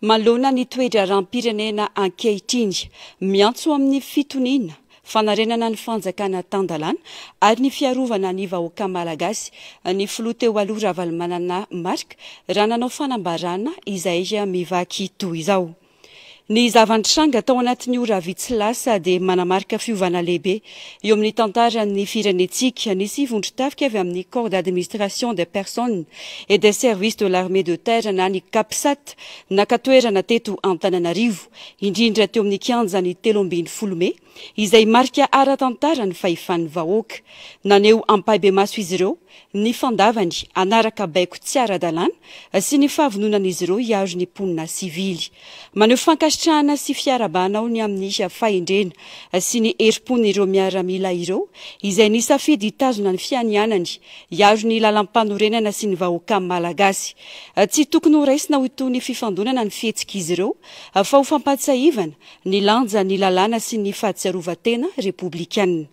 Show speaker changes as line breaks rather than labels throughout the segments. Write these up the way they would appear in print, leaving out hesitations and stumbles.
Manoloana ny toe-draharaham-pirenena ankehitriny, miantso amin'ny fitoniana, fanarenana ny fanjakana tan-dalàna ary ny fiarovana ny vahoaka malagasy ny filoha teo aloha Ravalomanana Marc raha nanao fanambarana izay mivaky toy izao. Ny zava-nitranga tao anatin'ny ora vitsy lasa dia manamarika fiovana lehibe eo amin'ny tantaran'ny firenentsika. Nisy vondron-tafika avy amin'ny Corps d'administration des personnes et des services de l'armée de terre na ny Capsat naka toerana teto Antananarivo, indrindra teo amin'ny kianjan'ny 13 mey, izay marika ara-tantara ny fahefan'ny vahoaka. Naneho ampahibemaso izy ireo ny fandavany hanaraka baiko tsy ara-dalàna sy ny fahavononan'izy ireo hiaro ny mponina sivily. Maneho fankasitrahana sy fiarahabana aho ny amin'ny fahendrena sy ny herim-pon'ireo miaramila ireo izay nisafidy hitazona ny fianianany hiaro ny lalampanorenana sy ny vahoaka malagasy. Tsy tokony horaisina ho toy ny fifandonana ny fihetsik'izy ireo fa ho fampahatsiahivana ny lanjan'ny lalàna sy ny fahatsiarovan-tena repoblikanina.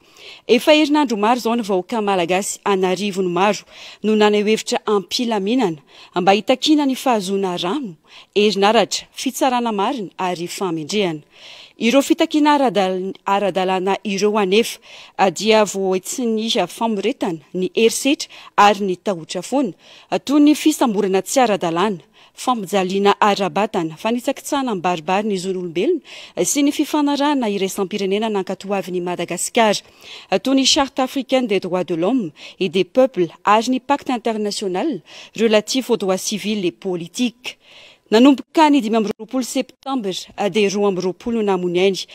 Efa herinandro maro izao ny vahoaka malagasy an'arivony maro no naneho hevitra am-pilaminana mba hitakiana ny fahazoana rano, herinaratra, fitsarana marina ary fahamendrehana. Ireo fitakiana ara-dalàna ireo anefa dia voahetsin'ny famoretana, ny herisetra ary ny tahotra foana, toy ny fisamborana tsy ara-dalàna, fampijaliana ara-batana, fanitsakitsahana mibaribary ny zon'olombelona sy ny fifanarahana iraisam-pirenena nankatoavin'i Madagasikara, toy ny Charte africaine des droits de l'homme et des peuples ary ny Pacte international relatif aux droits civils et politiques. Nanomboka ny 25 septambra dia 22 no namoy ainy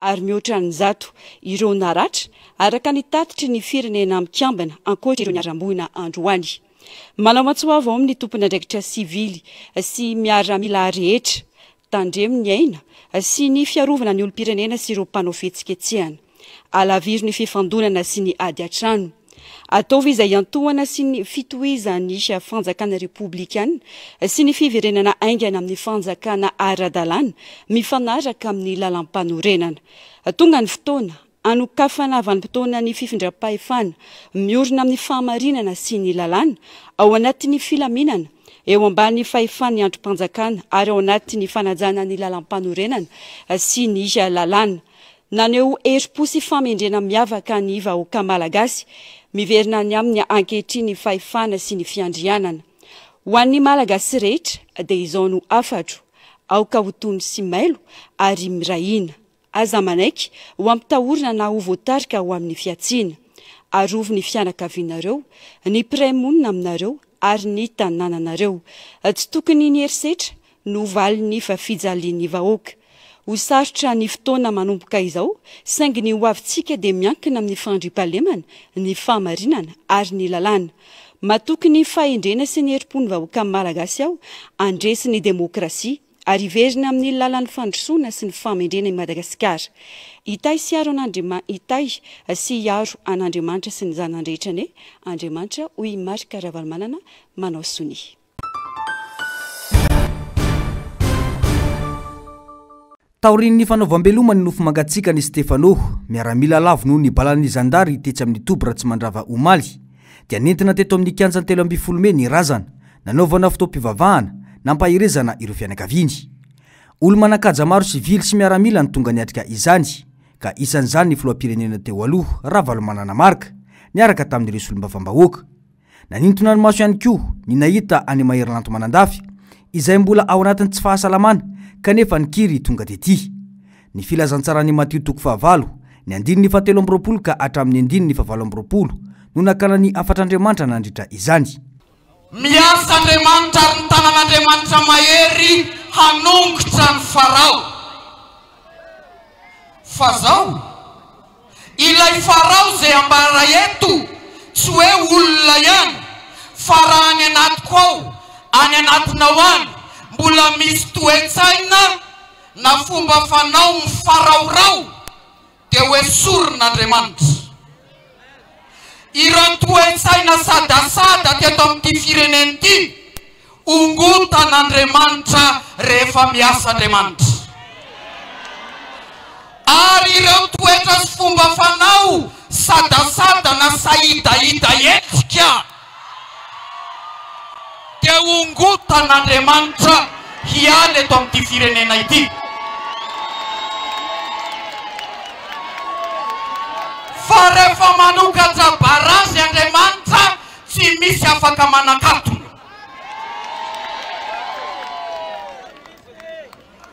ary mihoatra ny 100 ireo naratra, araka ny tatitry ny Firenena Mikambana, ankoatra ireo niharam-boina androany. Manao antso avo amin'ny tompon'andraikitra sivily sy miaramila rehetra, tandremo ny aina sy ny fiarovana ny olom-pirenena sy ireo mpanao fihetsiketsehana. Alaviro ny fifandonana sy ny ady an-trano. Ataovy izay hiantohana sy ny fitohizan'ny fanjakana repoblikana sy ny fiverenana haingana amin'ny fanjakana ara-dalàna mifanaraka amin'ny lalàmpanorenana. Tonga ny fotoana hanokafana vanim-potoana ny fifindram-pahefana miorina amin'ny fahamarinana sy ny lalàna, ao anatin'ny filaminana, eo ambany fahefan'ny andrim-panjakana ary ao anatin'ny fanajana ny lalàmpanorenana sy ny lalàna. Naneho herim-po sy fahamendrena miavaka ny vahoaka malagasy. Miverina any aminy ankehitriny ny fahefana sy ny fiandrianana. Ho an'ny Malagasy rehetra dia izao no hafatro, aoka ho tony sy mailo ary miray hina. Aza manaiky ho ampitahorina na ho voatarika ho amin'ny fihatsiana. Arovy ny fianakavianareo, ny mpiray monina aminareo ary ny tanànanareo. Tsy tokony ny herisetra no valin'ny fijalian'ny vahoaka. Ho sarotra ny fotoana manomboka izao, saingy ny hoavintsika dia miankina amin'ny fandriampahalemana, ny fahamarinana ary ny lalàna. Matoky ny fahendrena sy ny herim-pon'ny vahoaka malagasy aho handresy ny demokrasia ary hiverina amin'ny lalan'ny fandrosoana sy ny fahamendrena i Madagasikara. Hitahy sy hiaro an'Andriama hitahy sy hiaro an'Andriamanitra sy ny zanany rehetra anie Andriamanitra, hoy i Marc Ravalomanana manao sonia.
Taorian'ny fanaovam-beloma ny nofo mangatsiakan' i Stefano, miaramila lavo noho ny balan'ny zandary tetsy amin'ny toby Ratsimandrava omaly, dia nentina teto amin'ny kianjan'ny 13 mey ny razana, nanaovana fotoam-pivavahana, nampaherezana ireo fianakaviany. Olo-manan-kaja maro sivily sy miaramila no tonga niatrika izany, ka isan'izany ny filoham-pirenena teo aloha, Ravalomanana Marc, niaraka tamin'ireo solombavambahoaka. Nanintona ny maso ihany koa ny nahita an'i Maherilanto Manandafy, izay mbola ao anatin'ny tsy fahasalamana kanefa nikiry tonga tety. Ny Filazantsaran'i Matio toko fahavalo, ny andininy fahatelo amby 20 ka hatramin'ny andininy fahavalo amby 20 no nakana ny hafatr'Andriamanitra nandritra izany.
Miasa Andriamanitra ary ny tanan'Andriamanitra mahery hanongotra an'i Farao. Fa zao, Ilay Farao izay ambara eto tsy hoe olona ihany fa raha any anatiko ao, any anatinao any, mbola misy toe-tsaina na fomba fanao mifaraorao dia ho esorin'Andriamanitra. Ireo toe-tsaina sadasada teto amin'ity firenena ity, Ongotan'Andriamanitra rehefa miasa Andriamanitra. Ary ireo toetra sy fomba fanao sadasada na sahidahida hetsika dia ongotan'Andriamanitra hiala eto amin'ity firenena ity. Fa rehefa manokatra barazy Andriamanitra, tsy misy afaka manakatona.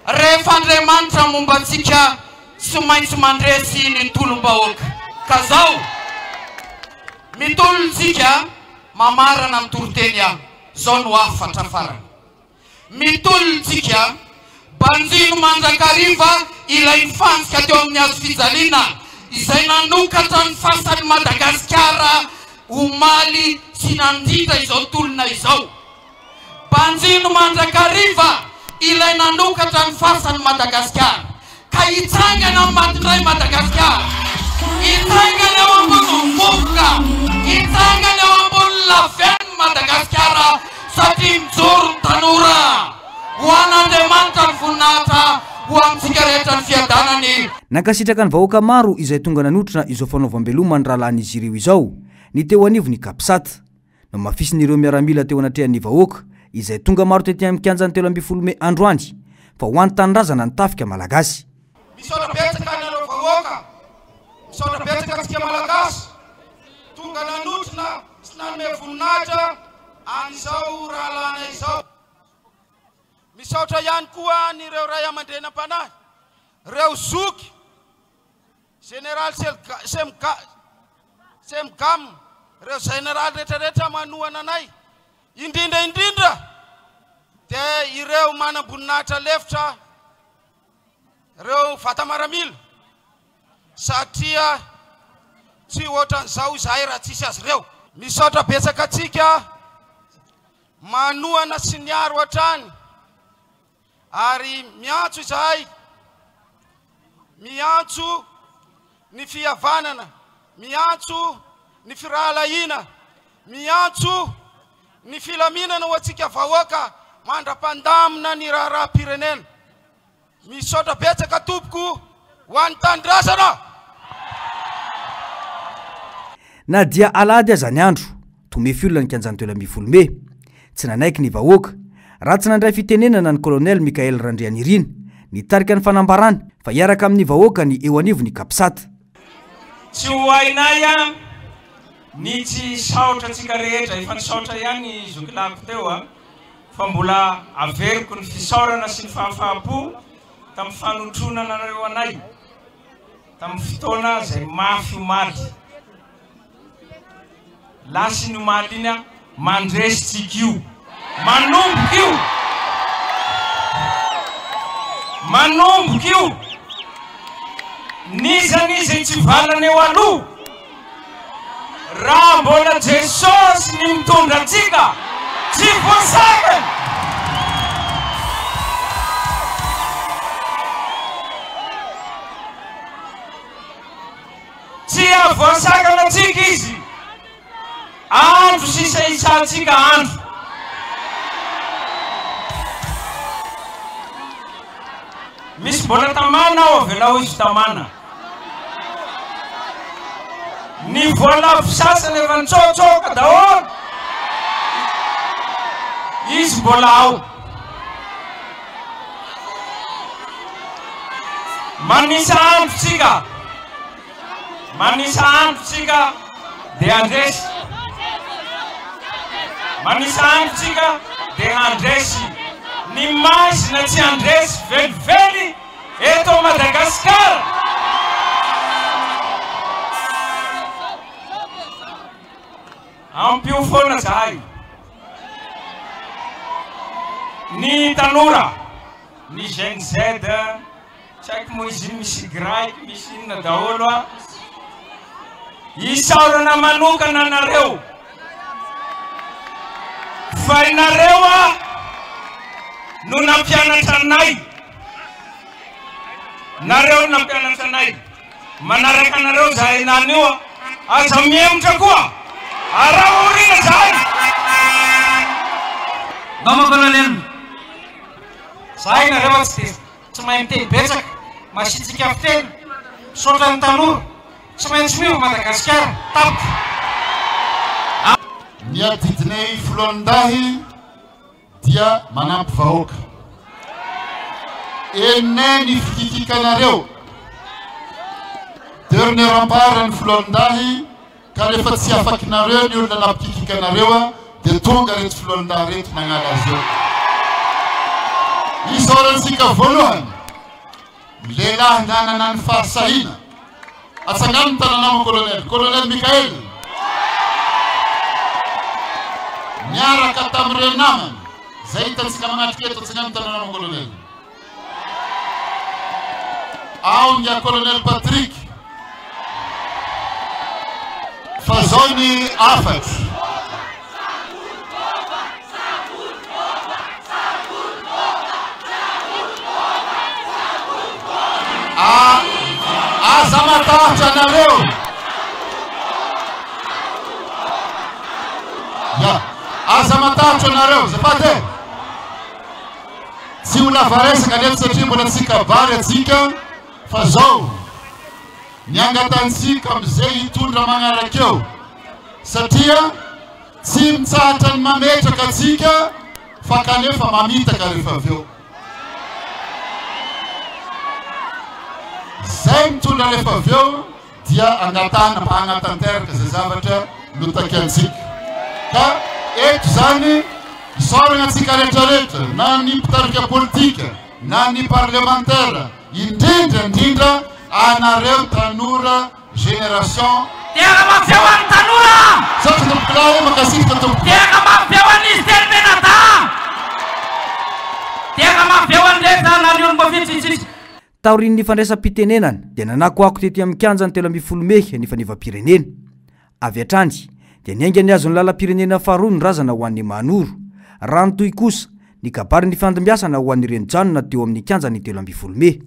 Rehefa Andriamanitra momba antsika, tsy maintsy mandresy ny tolom-bahoaka. Ka zao, mitolona tsika, mamarana ny toriteny aho. Zao no hafatra farany. Mitolona tsika, banjino mandrakariva ilay nifantsika teo amin'ny hazo fijaliana, izay nanokatra ny fasan'i Madagasikara omaly sy nandritra izao tolona izao. Banjino mandrakariva ilay nanokatra ny fasan'i Madagasikara, ka hitsangana amin'ny maty indray Madagasikara. Hitsangana eo ambony vovoka, hitsangana eo ambony lavenona Madagasikara satria mijoro ny tanora. Ho an'Andriamanitra ny voninahitra, ho amintsika rehetra ny fiadanany.
Nankasitraka ny vahoaka maro izay tonga nanotrona izao fanaovam-beloma ny rahalahin'izy ireo izao ny teo anivon'ny Capsat. Nohamafisin'ireo miaramila teo anatrehan'ny vahoaka izay tonga maro tety amin'ny kianjan'ny 13 mey androany fa ho an'ny tanindrazana ny tafika malagasy.
Misaotra betsaka anareo vahoaka, misaotra betsaka antsika Malagasy tonga nanotrona sy nanome voninahitra an'izao rahalahinay izao. Misaotra ihany koa an'ireo ray aman-dreny am-panahy, ireo zoky, Jeneraly Semgam, ireo jeneraly rehetra rehetra manohana anay, indrindra indrindra dia ireo manamboninahitra lefitra, ireo vata-maramila, satria tsy ohatran'izao izahay raha tsisy azy ireo. Misaotra betsaka antsika manohana sy niaro hatrany. Ary miantso izahay, miantso ny fihavanana, miantso ny firahalahiana, miantso ny filaminana ho antsika vahoaka mandra-pandamina ny raharaham-pirenena. Misaotra betsaka tompoko ho an'ny tanindrazana.
Na dia alahady aza ny andro, tomefy olona ny kianjan'ny 13 mey. Tsy nanaiky ny vahoaka, raha tsy nandray fitenenana ny Colonel Michaël Randrianirina, nitarika ny fanambarany fa hiaraka amin'ny vahoaka ny eo anivon'ny Capsat.
Tsy ho hainay an ny tsy hisaotra antsika rehetra, efa nisaotra ihany i zokilahiko teo an, fa mbola averiko ny fisaorana sy ny fahafaham-po tamin'ny fanotronanareo anay tamin'ny fotoana izay mafy omaly. Lasa iny omaly iny an, mandresy tsika io. Manomboka io! Manomboka io! N'iza n'iza hitsivalana eo aloha, raha mbola Jesosy ny mitondra antsika, tsy voasakana! Tsy hahavoasakana antsika Izy. Andro sisa hisahantsika andro. Misy mbola tamana ao avelao izy tamana. Ny voalavo sasany efa nitsoatsoaka daholo. Izy mbola ao. Manisa andro tsika. Manisa andro tsika dia handresy. Manisa andro tsika dia handresy. Ny maizina tsy handresy velively eto Madagasikara. Ampio foana zahay. Ny tanora, ny Gen Z, Tsy haiko moa izy iny misy Y misy inona daholo a. Isaorana manokana anareo fa inareo a no nampianatra anay. Nareo no nampianatra anay. Manaraka anareo zahay nany io a. Aza mihemotra koa. Araho aoriana zahay.
Mama colonel, zahay nareo fa tsy dia Tsy mahay miteny betsaka, masiatsiaka fiteny, misaotra ny tanora, tsy maintsy miova Madagasikara, tapitra.
Ny adidinay foloalindahy dia manampy vahoaka. Henonay ny fikikikanareo. Dernier rempart ny foloalindahy ka rehefa tsy afakinareo ny olona nampikikikanareo dia tonga reto foloalindahy reto nagnala azy eo. Isaorantsika voalohany ny lehilahy nanana ny fahasahiana. Atsangano ny tananao mon colonel. Colonel Mickaël. Niaraka tamin'ireo namany izay hitantsika manatrika eto, atsangano ny tananao mon colonel. Ao ny colonel Patrick. Fa zao ny hafatro. Aza matahotra anareo. Ya, aza matahotra anareo, azafady e. Tsy ho lava resaka nefa satria mbola tsy kabary atsika fa zao ny angatantsika amizay hitondra magnaraka eo satria tsy mitsahatra ny mametraka atsika fa kanefa mamitaka rehefa avy eo. Zay mitondra rehefa avy eo dia angatahana mba hagnatanteraka zay zavatra notakiantsika. Ka eto zany isaoragna antsika rehetra rehetra na ny mpitarika politika na ny parlemantera indrindra indrindra anareo tanora génération.
Tehaka mafy eo an'ny tanora!
Misaotra tompokolahy, mankasitraka tompoko.
Tehaka mafy eo an'izy telo mianadahy! Tehaka mafy eo an'ny rehetra na ny olom-boafidy sy ny sisa.
Taorian'ny fandraisam-pitenenana dia nanakoako tety amin'ny kianjan'ny 13 mey ny fanevam-pirenena. Avy hatrany dia niainga nihazo ny lalam-pirenena faharoa ny razana ho an'i Mahanoro. Raha nitohy kosa ny kabary nifandimbiasana ho an'ireo nijanona teo amin'ny kianjan'ny 13 mey.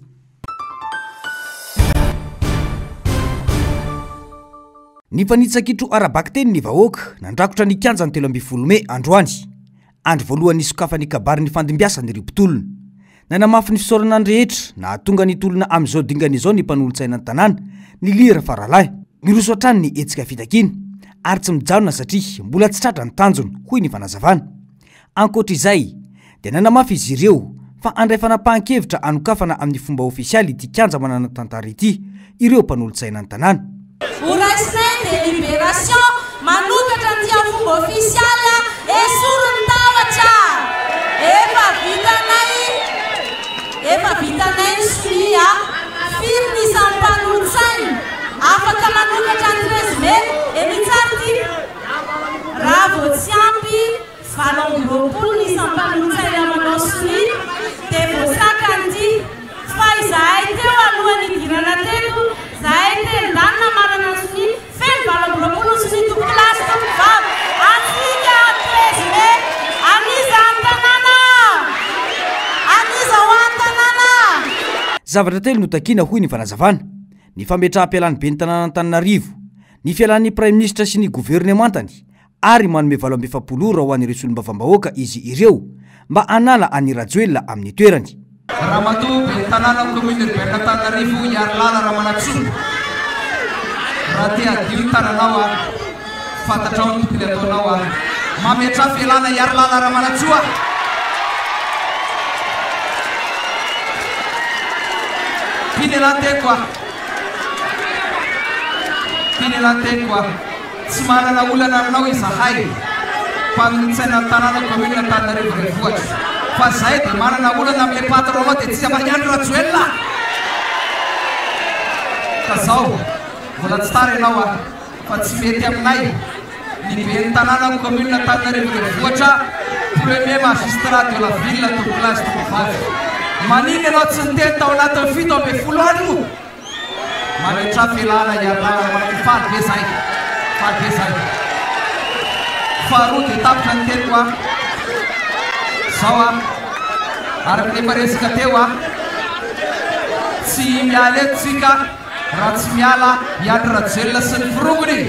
Nifanitsa-kitro ara-bakiteny ny vahoaka nandrakotra ny kianjan'ny 13 mey androany. Andro voalohany nisokafan'ny kabary nifandimbiasan'ireo mpitolona. Nanamafy ny fisaorana ny rehetra nahatonga ny tolona amin'izao dingana izao ny mpanolotsaina ny tanàna, ny Lira Faralahy. Miroso hatrany ny hetsika fitakiana ary tsy mijanona satria mbola tsy tratra ny tanjona, hoy ny fanazavana. Ankoatra izay dia nanamafy izy ireo fa handray fanapahan-kevitra hanokafana amin'ny fomba ofisialy ity kianja manana tantara ity ireo mpanolotsaina ny tanàna.
Ho raisinay ny délibération manokatra an'ity amin'ny fomba ofisialy a! Esory ny tahotra! Efa vitanay, efa vitanay ny sonia a! Firy ny isan'ny mpanolotsaina afaka manokatra ny 13 mai? Eny tsara ity! Raha vao tsy ampy 28 ny isan'ny mpanolotsaina manao sonia dia voasakana ity. Fa izahay teo alohan'ny hidirana teto, zahay teny lany namarana ny sonia, feno 28 ny sonia tompokolahy sy tompokovavy, antsika 13 mai, an'iza ny tanàna? An'iza ho an'ny tanàna?
Zavatra telo no takiana hoy ny fanazavana, ny fametraham-pialan'ny ben'ny tanàn'Antananarivo, ny fialan'ny praiminisitra sy ny governemantany ary manome 48 ora ho an'ireo solombavambahoaka izy ireo mba hanala an'i Rajoelina amin'ny toerany.
Ramatoa Ben'ny Tanàna Commune Urbaine Antananarivo Iharilala Ramanantsoa, Raha te hadio ny tananao ary fantatrao ny tokony hataonao ary mametraha fialana Iharilala Ramanantsoa. Tiany teniko aho. Tiany teniko aho. Tsy manana olana aminao izahay mpanolotsaina ny tanàna commune Antananarivo renivohitra fa zahay dia manana olana amin'ilay patron nao dia tsy afa Andry Rajoelina ka zao mbola tsy tara ianao a fa tsy mety aminay ny ben'ny tanàna commune Antananarivo renivohitra premier magistrat de la ville tompokolahy sy tompokovavy maninona ianao tsy niteny tao anatin'ny 17 andro Mametraha fialana iarahana manaiky faly be zahay faly be zahay faharoa dia tapitra ny teniko a zao a araka ny efa resaka teo a tsy miala eto tsika raha tsy miala i Andry Rajoelina sy ny forongony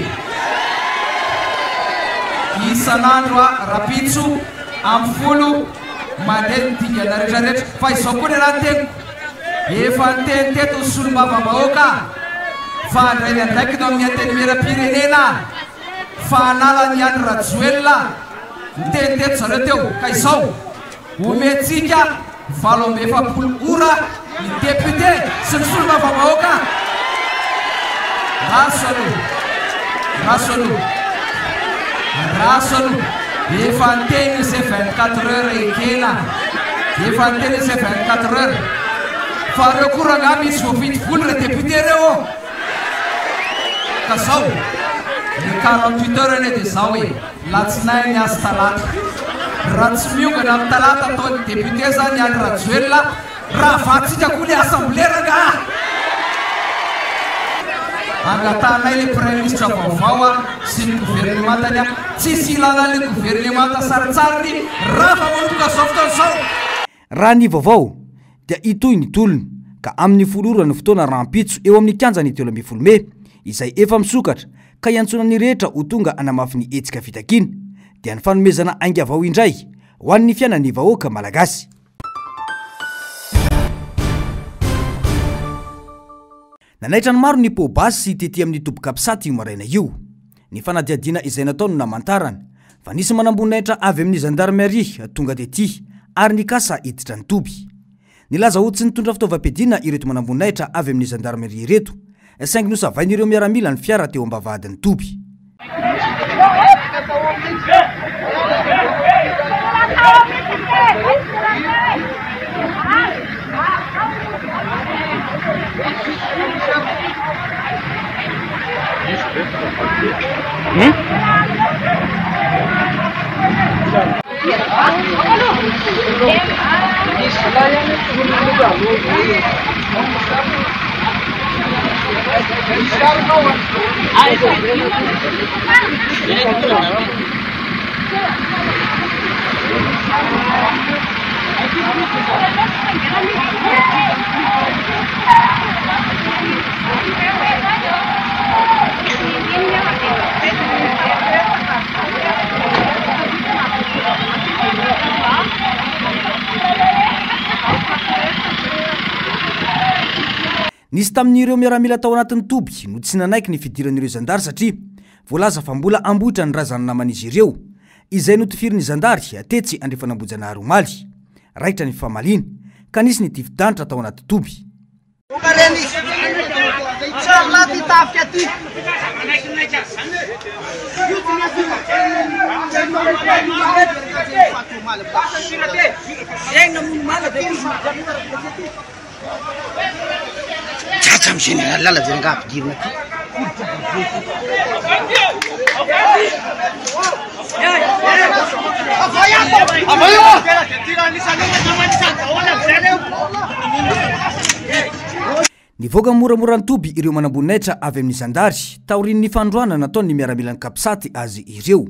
isan'andro a rapitso amin'ny folo mandeha ny dingana rehetrarehetra fa izao koa ny raha ny teniko Efa niteny teto ny solombavambahoaka fa handray ny andraikiny ao amin'ny Antenimierampirenena fa hanala an'i Andry Rajoelina. Niteny teto zareo teo ka izao omentsika.
48 ora ny député sy ny solombavambahoaka. Andraso aloha, andraso aloha, andraso aloha, efa niteny ise 24 heures ekena, efa niteny ise 24 heures, fa reo koa rangaha misy voavidy vola re député reo ô! Ka zao, le 48 heures anie de zao e! Latsinainy azy talata. Raha tsy miongana amin'ny talata ataon'ny député zany Andry Rajoelina, ravatsika koa le assemblée rangaha! Angatahanay le praiminisitra vaovao a sy ny governemantany a, tsisy ilana an'le governemanta sarintsariny rava manomboka zao fotoana zao!
Raha ny vaovao dia hitohy ny tolona ka amin'ny 10 ora ny fotoana rahampitso eo amin'ny kianjan'ny 13 mey izay efa misokatra ka iantsoana ny rehetra ho tonga hanamafy ny hetsika fitakiana dia ny fanomezana ainga vao indray ho an'ny fiainan'ny vahoaka malagasy. Nanaitra ny maro ny poa-basy tety amin'ny toby Capsat io maraina io. Ny fanadihadiana izay natao no namantarana fa nisy manamboninahitra avy amin'ny zandarimaria tonga tety ary nikasa hiditra ny toby. Nilaza ho tsy nitondra fitaovam-piadiana ireto manamboninahitra avy amin'ny zandarimaria ireto, saingy nosavain'ireo miaramila ny fiara teo am-bavahadin'ny toby. Nisy tamin'ireo miaramila tao anatin'ny toby no tsy nanaiky ny fidiran'ireo zandary satria voalaza fa mbola ambohitra ny razan'ny naman'izy ireo, izay notifirin'ny zandary tetsy Andrefanambohijanahary omaly. Raikitra ny fifamaliana, ka nisy ny tifi-danitra tao anaty toby.
Tratra am général lala ve rangaha ampidirina aty?
Nivoaka moramora ny toby ireo manamboninahitra avy amin'ny zandary taorian'ny fandroana nataon'ny miaramilan'ny Capsat azy ireo.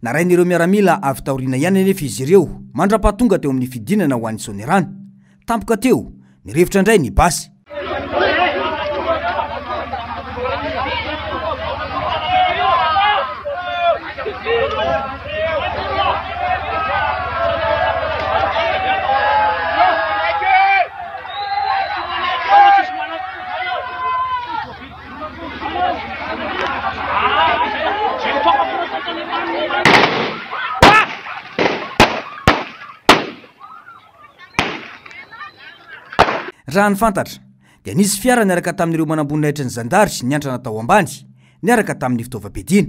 Narahin'ireo miaramila avy taoriana ihany anefa izy ireo mandra-pahatonga teo amin'ny fidinana ho any Soanierana. Tampoka teo, nirefotra indray ny basy. Raha ny fantatra dia nisy fiara niaraka tamin'ireo manamboninahitry ny zandary niantrana tao ambany niaraka tamin'ny fitaovam-piadiana.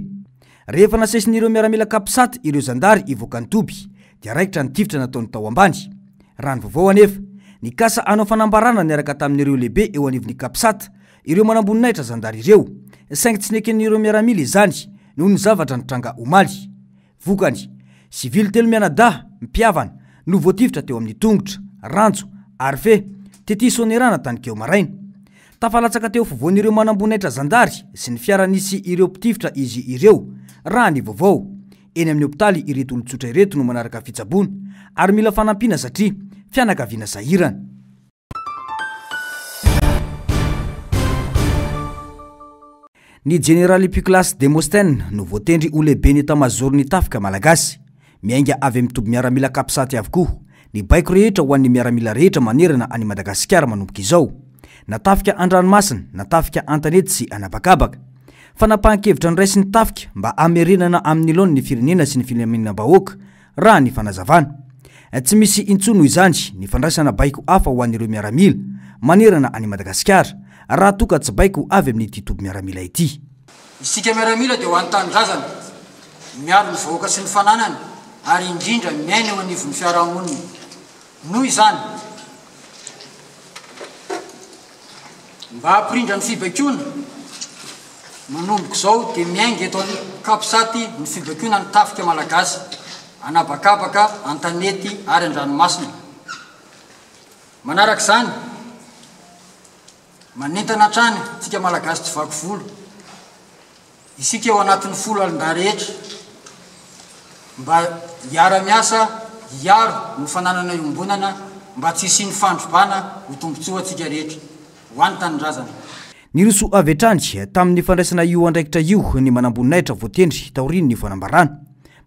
Rehefa nasesin'ireo miaramila Capsat ireo zandary hivoaka ny toby dia raikitra ny tifitra nataony tao ambany. Raha ny vaovao anefa, nikasa hanao fanambarana niaraka tamin'ireo lehibe eo anivon'ny Capsat ireo manamboninahitra zandary ireo, saingy tsy neken'ireo miaramila izany noho ny zavatra nitranga omaly. Vokany, sivily telo mianadahy, mpihavana, no voatifitra teo amin'ny tongotra, ranjo ary fe, tety Soanierana tany keo maraina. Tafalatsaka teo afovoan'ireo manamboninahitra zandary sy ny fiara nisy ireo mpitifitra izy ireo, raha ny vaovao. Eny amin'ny hopitaly ireto olon-tsotra ireto no manaraka fitsaboana ary mila fanampiana satria fianakaviana sahirana. Ny jeneraly Puclas Demosthène no voatendry ho lehiben'ny etamazaoron'ny tafika malagasy. Miainga avy amin'ny toby miaramila Capsat avokoa ny baiko rehetra ho an'ny miaramila rehetra manerana an'i Madagasikara manomboka izao. Na tafika an-dranomasina na tafika an-tanety sy an'habakabaka. Fanapahan-kevitra noraisin'ny tafika mba hamerenana amin'ny laoniny ny firenena sy ny filaminam-bahoaka, raha ny fanazavana. Tsy misy intsony noho izany ny fandraisana baiko hafa ho an'ireo miaramila manerana an'i Madagasikara raha toa ka tsy baiko avy amin'ity toby miaramila ity.
Isika miaramila dia ho an'ny tanindrazana, miaro ny vahoaka sy ny fananany ary indrindra miaina eo anivon'ny fiarahamonina. Noho izany, mba hampirindra ny fibaikoana, manomboka izao dia miainga eto Capsat ny fibaikoana ny tafika malagasy, an'habakabaka, an-tanety ary an-dranomasina. Manaraka izany, manentana hatrany antsika Malagasy tsy vaky volo, Isika eo anatin'ny foloalindahy rehetra mba hiara-miasa hiaro ny fananana iombonana mba tsy hisian'ny fandrobana ho tombontsoa antsika rehetra. Ho an'ny tanindrazana.
Niroso avy hatrany tamin'ny fandraisana io andraikitra io ny manamboninahitra voatendry taorian'ny fanambarana.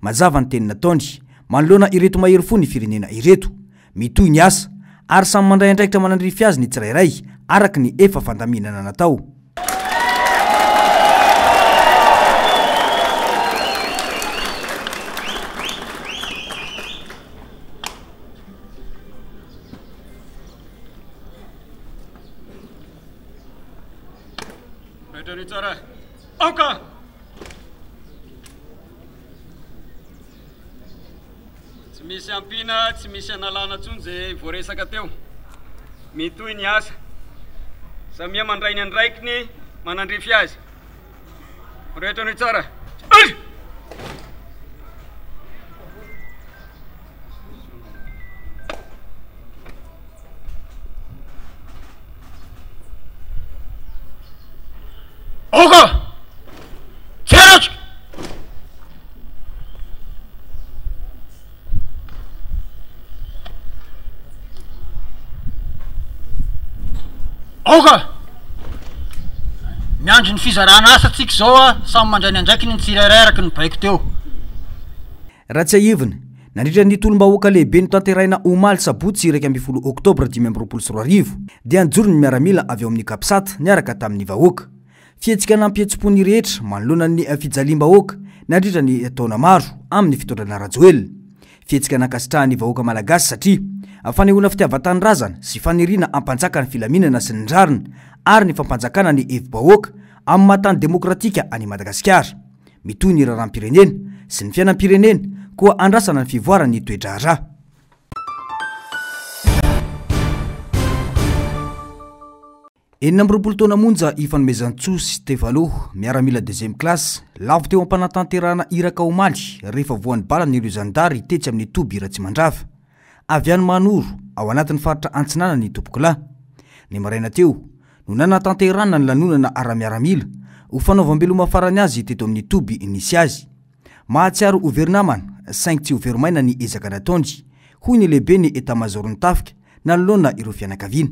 Mazava ny teny nataony manoloana ireto mahery fo ny firenena ireto. Mitohy ny asa ary samy mandray andraikitra manandrify azy ny tsirairay araka ny efa fandaminana natao.
Aoka! Tsy misy ampiana, tsy misy analana intsony izay voaresaka teo. Mitohy ny asa. Samia mandray ny andraikiny manandrify azy. Rehetra ny tsara. Aoka! Tseratra!
Aoka! Miandry ny fizarana asa tsika izao a, samy mandray ny andraikiny ny tsirairay araka ny baiko teo.
Raha tsiahivina, nandritra ny tolom-bahoaka lehibe notanterahina omaly sabotsy 11 oktobra 2025 dia nijoro ny miaramila avy ao amin'ny Capsat niaraka tamin'ny vahoaka. Fihetsika nampihetsi-po ny rehetra manoloana ny fijaliam-bahoaka nandritra ny taona maro amin'ny fitondrana Rajoelina. Fihetsika nankasitrahan'ny vahoaka malagasy satria fanehoana fitiavan-tanindrazana sy faniriana hampanjaka ny filaminana sy ny rariny ary ny fampanjakana ny hevi-bahoaka amin'ny maha tany demokratika an'i Madagasikara. Mitohy ny raharaham-pirenena sy ny fiainam-pirenena koa andrasana ny fivoaran'ny toe-draharaha. 26 taona monja i Fanomezantsoa Stefano, miaramila deuxième classe, lavo teo am-panatanterahana iraka omaly rehefa voan'ny balan'ireo zandary tetsy amin'ny toby Ratsimandrava. Avy any Mahanoro, ao anatin'ny faritra Antsinanana i Tompokolahy. Ny maraina teo no nanatanterahana ny lanonana ara-miaramila ho fanaovam-beloma farany azy teto amin'ny toby nisy azy. Mahatsiaro ho very namana, saingy tsy ho very maina ny ezaka nataony, hoy ny lehiben'ny etamazaoron'ny tafika, nanoloana ireo fianakaviana.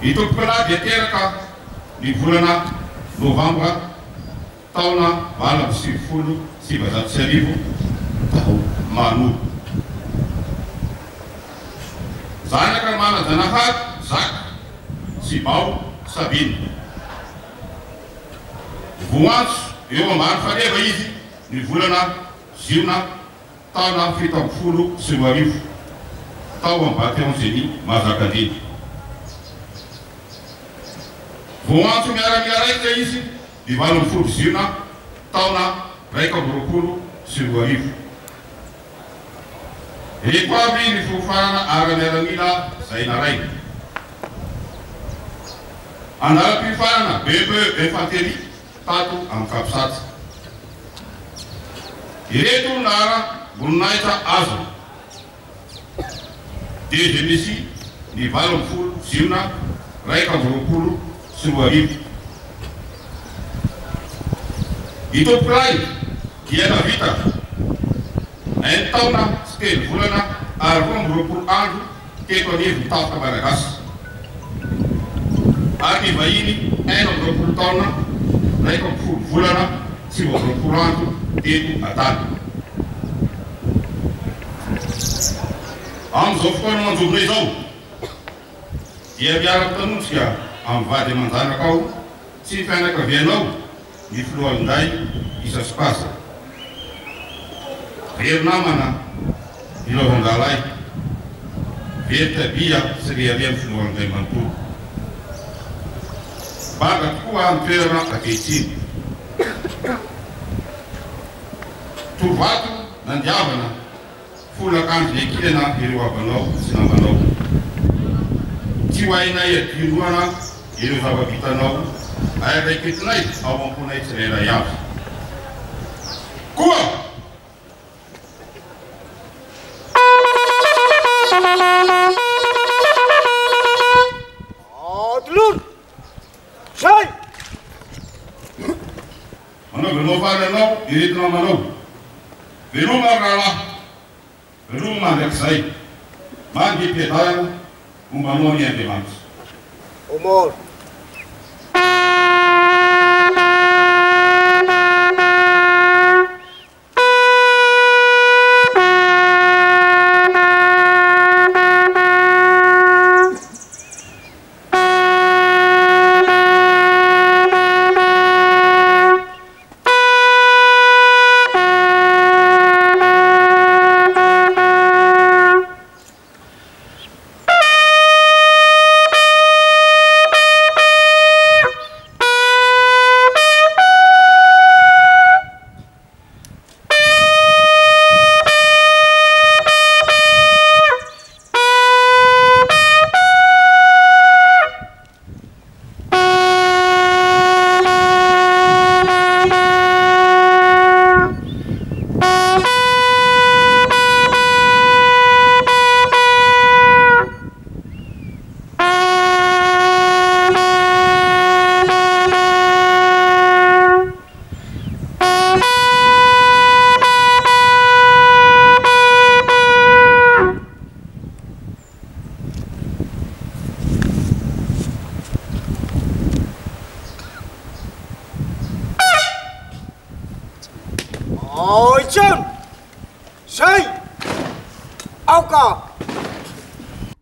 Itompokolahy dia teraka ny volana novambra taona 1998 tao Manoro. Zanaka manan-janahary Jacques sy Bao Sabine. Voantso eo ambany faneva izy ny volana jiona taona 2017 tao amin'ny Bataillon Génie Manjakandriana. Voantso miaramila raikitra izy ny 18 jiona taona 2021. Ireto avy ny fiofanana ara-miaramila izay narahina. Andalam-piofanana BPE Infanterie tato amin'ny Capsat. Ireto no laharam-boninahitra azony. DG Messi ny 18 jiona 2021. I Tompokolahy dia navita enin-taona sy telo volana ary 22 andro teto anivon'ny tafika malagasy ary nivahiny 21 taona 11 volana 29 andro teto an-tany. Amin'izao fotoana manjovona izao dia miara-mitanondrika amin'ny vady aman-janakao sy ny fianakavianao ny filohan'inday Isa-Spaza. Very namana nilaozan-drahalahy, very tabia sy rehareha ny filohan'inday manontolo. Banga tokoa ny toerana ankehitriny. Torovato nandiavana folakandro niankinana ireo havanao sy namanao. Tsy ho hainay adinoana ireo zava-bitanao ary raiketinay ao am-ponay tsirairay avy. Koa.
Atolory! Zay!
Manao veloma faly anao ireto namanao. Veloma ry rahalahy. Veloma mandrakizay. Mandri-piadanana homba anao anie Andriamanitra.
Omoro.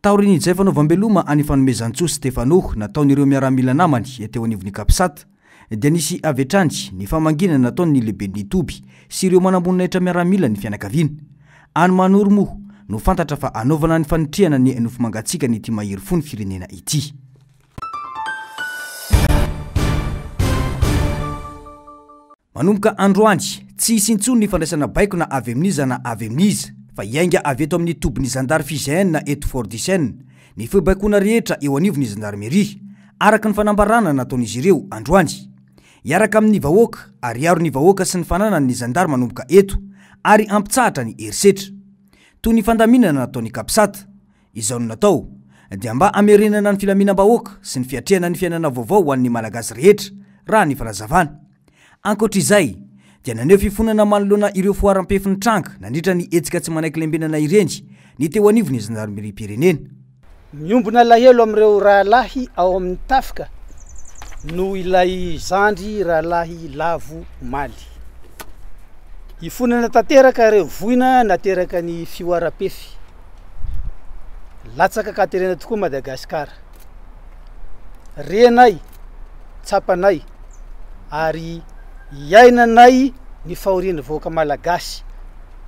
Taorian'izay fanaovam-beloma an'i Fanomezantsoa Stéphano nataon'ireo miaramila namany teo anivon'ny Capsat dia nisy avy hatrany ny famangiana nataon'ny lehiben'ny toby sy ireo manamboninahitra miaramila ny fianakaviana. Any Manoro moa no fantatra fa hanaovana ny fanitrihana ny nofo mangatsiakan'ity mahery fo ny firenena ity. Manomboka androany, tsy hisy intsony ny fandraisana baiko na avy amin'iza na avy amin'iza, fa hiainga avy eto amin'ny tobin'ny zandary FIGN eto Fort Duchesne ny fibaikoana rehetra eo anivon'ny zandarmeria, araka ny fanambarana nataon'izy ireo androany. Hiaraka amin'ny vahoaka ary hiaro ny vahoaka sy ny fananany ny zandary manomboka eto ary hampitsahatra ny herisetra. Toy ny fandaminana nataon'ny Capsat. Izao no natao, dia mba hamerenana ny filaminam-bahoaka sy ny fiatrehana ny fiainana vaovao ho an'ny Malagasy rehetra, raha ny fanazavana. Ankoatra izay, dia naneho fifonana manoloana ireo foaram-pefy nitranga nandritra ny hetsika tsy manaiky lembenana ireny ny teo anivon'ny zandarimeriam-pirenena.
Miombona alahelo amin'ireo rahalahy ao amin'ny tafika noho ilay zandry rahalahy lavo omaly. Hifonana tanteraka ireo voina nateraka ny fihoaram-pefy. Latsaka an-katerena tokoa Madagasikara. Renay, tsapanay ary iainanay ny fahorian'ny vahoaka malagasy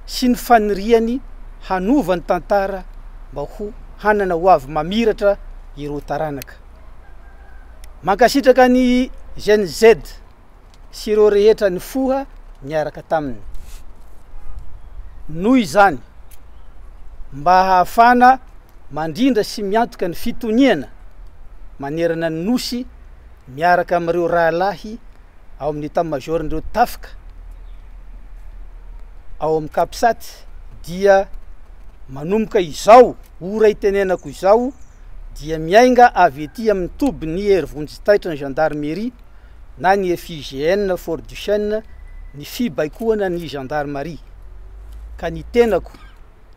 sy ny faniriany hanova ny tantara mba ho hanana ho avy mamiratra ireo taranaka. Mankasitraka ny Gen Z sy ireo rehetra nifoha niaraka taminy. Noho izany, mba hahafana mandrindra sy miantoka ny fitoniana manerana ny Nosy miaraka amin'ireo rahalahy ao amin'ny Etat-Major-n'ireo tafika ao amin'ny Capsat dia manomboka izao ora itenenako izao dia miainga avy ety amin'ny tobin'ny Hery Vonjy Taitra ny Gendarmerie na ny FIGN Fort Duchesne ny fibaikoana ny Gendarmerie ka ny tenako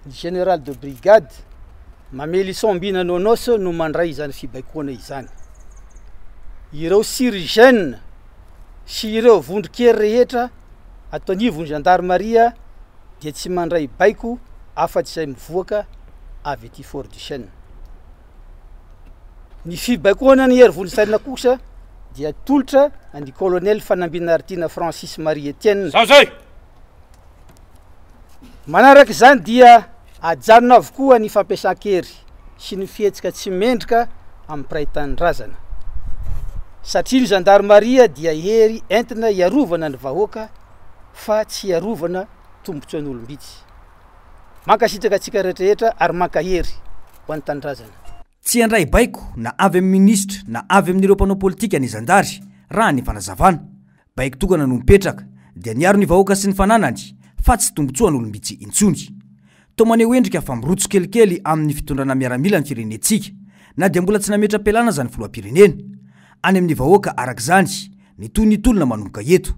ny Général de Brigade Mamelison Mbina Nonos no mandray izany fibaikoana izany. Ireo Sirgen sy ireo vondron-kery rehetra ato anivon'ny Gendarmerie dia tsy mandray baiko afa-tsy izay mivoaka avy aty Fort Duchesne. Ny fibaikoana ny hery vonjy kosa dia atolotra an'i Colonel Fanambinaritina Francis Marie Etienne.
Zao zay!
Manaraka izany dia ajanona avokoa ny fampiasan-kery sy ny fihetsika tsy mendrika amin'ny mpiray tanindrazana. Satria ny zandarimaria dia hery entina hiarovana ny vahoaka fa tsy hiarovana tombontsoan'olom-bitsy. Mankasitraka antsika rehetrarehetra ary mankahery ho an'ny tanindrazana.
Tsy handray baiko na avy amin'ny minisitra na avy amin'ireo mpanao politika ny zandary, raha ny fanazavana. Baiko tokana no mipetraka, dia niaro ny vahoaka sy ny fananany, fa tsy tombontsoan'olom-bitsy intsony. Toa maneho endrika fa mirotso kelikely amin'ny fitondrana miaramila ny firenentsika, na dia mbola tsy nametra-pialana aza ny filoham-pirenena. Any amin'ny vahoaka, araka izany, ny tohin'ny tolona manomboka eto.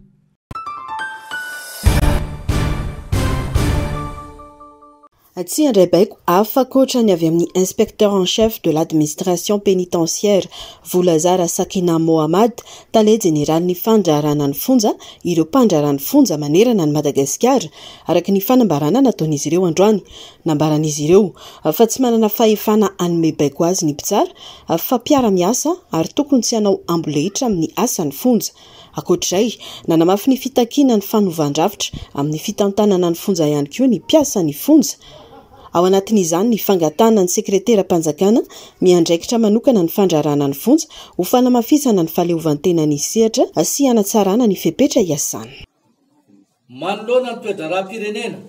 Tsy handray baiko hafa ankoatra ny avy amin'ny Inspecteur en chef de l'administration pénitentiaire, Volazara Sakina Mohamad, tale jeneralin'ny fandraharahana ny fonja, ireo mpandraharaha ny fonja manerana an'i Madagasikara, araka ny fanambarana nataon'izy ireo androany. Nambaran'izy ireo fa tsy manana fahefana hanome baiko azy ny mpitsara fa mpiara-miasa ary tokony tsy hanao amboletra amin'ny asan'ny fonja. Ankoatra izay, nanamafy ny fitakiana ny fanovan-drafitra amin'ny fitantanana ny fonja ihany koa ny mpiasan'ny fonja. Ao anatin'izany ny fangatahana ny sekreteram-panjakana miandraikitra manokana ny fandraharahana ny fonja ho fanamafisana ny fahaleovantenan'ny sehatra sy hanatsarana ny fepetra iasana.
Manoloana ny toe-draharaham-pirenena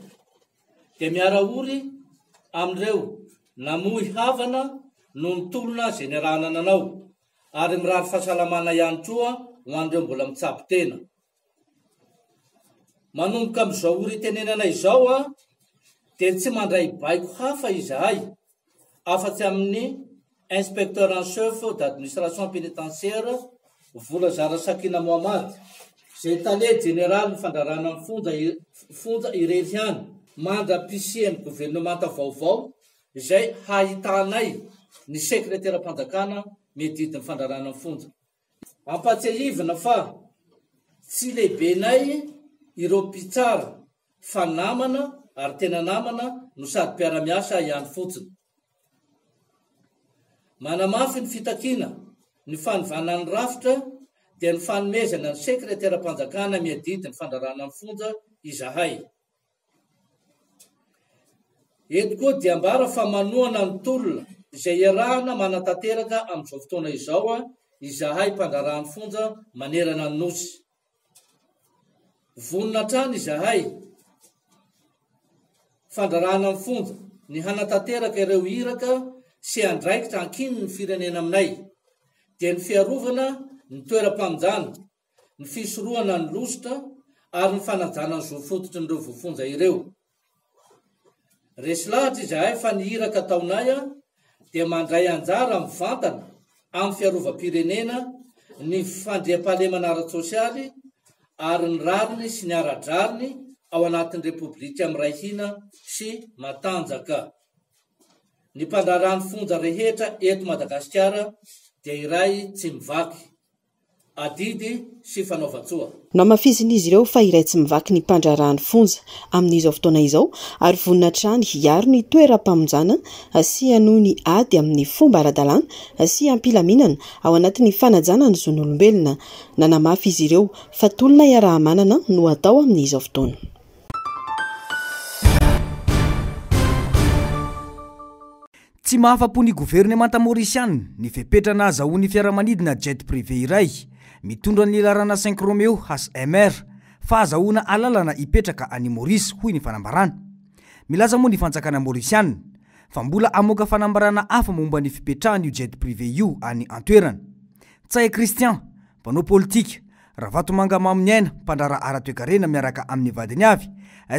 dia miara-ory amin'ireo namoy havana noho ny tolona izay niarahana nanao. ary mirary fahasalamana ihany koa ho an'ireo mbola mitsabo tena. Manomboka amin'izao ora itenenana izao dia tsy mandray baiko hafa izahay afa-tsy amin'ny Inspecteur en chef d'administration pénitentiaire Volazara Sakina Mohamad, izay tale jeneralin'ny fandrarana ny fonja fonja irery ihany mandra-pisian'ny governemanta vaovao izay hahitanay ny sekreteram-panjakana miadidy ny fandrarana ny fonja. Ampahatsiahivina fa tsy lehibenay ireo mpitsara fa namana ary tena namana no sady mpiara-miasa ihany fotsiny. Manamafy ny fitakiana ny fanovana ny rafitra dia ny fanomezana ny sekreteram-panjakana miadidy ny fandrarana ny fonja izahay. Eto koa dia ambara fa manohana ny tolona izay iarahana manatanteraka amin'izao fotoana izao izahay mpandraharahan'ny fonja manerana ny Nosy. Vonona hatrany izahay fandraharahana ny fonja ny hanatanteraka ireo iraka sy andraikitra ankinin'ny firenena aminay dia ny fiarovana ny toeram-pamonjana ny fisorohana ny lositra ary ny fanajana ny zo fototrin'ireo voafonja ireo. Resy lahatra izahay fa ny iraka ataonay dia mandray anjara mivantana amin'ny fiarovam-pirenena, ny fandriampahalemana ara-tsosialy ary ny rariny sy ny ara-drariny ao anatin'ny Repoblika miray hina sy matanjaka. Ny mpandraharaha ny fonja rehetra eto Madagasikara dia iray tsy mivaky. Adidy sy fanaovan-tsoa.
Nohamafisin'izy ireo fa iray tsy mivaky ny mpandraharaha ny fonja amin'izao fotoana izao ary vonona hatrany hiaro ny toeram-pamonjana sy hanohy ny ady amin'ny fomba ara-dalàna sy am-pilaminana ao anatin'ny fanajana ny zon'olombelona. Nanamafy izy ireo fa tolona iaraha-manana no atao amin'izao fotoana.
Tsy mahafa-po ny governemanta Maorisiana ny fepetra nahazahoan'ny fiaramanidina jet privé iray mitondra ny laharana cinq Romeo HMR fahazahoana alalana hipetraka any Maurice, hoy ny fanambarana. Milaza moa ny fanjakana Maorisiana fa mbola hamoaka fanambarana hafa momba ny fipetrahan'io jet privé io any an-toerana. Ntsay Christian, mpanao politika, Ravatomanga Maminiaina, mpandraharaha ara-toekarena miaraka amin'ny vadiny avy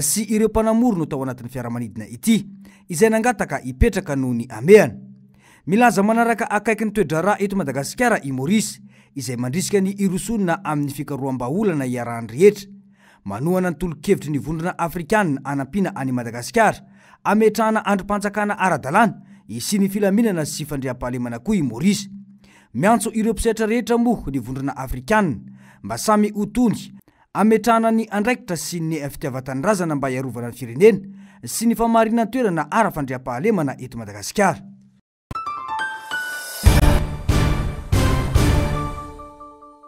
sy ireo mpanamory no tao anatin'ny fiaramanidina ity, izay nangataka hipetraka noho ny hamehana. Milaza manaraka akaiky ny toe-draharaha eto Madagasikara i Maurice, izay mandrisika ny hirosoana amin'ny fikaroham-bahaolana iarahan'ny rehetra. Manohana ny tolo-kevitry ny Vondrona Afrikanina hanampiana an'i Madagasikara hametrahana andrim-panjakana ara-dalàna hisian'ny filaminana sy fandriampahalemana koa i Maurice. Miantso ireo mpisehatra rehetra moa ny Vondrona Afrikanina mba samy ho tony hametrahana ny andraikitra sy ny fitiavan-tanindrazana mba hiarovana ny firenena sy ny famarinan-toerana ara-fandriampahalemana eto Madagasikara.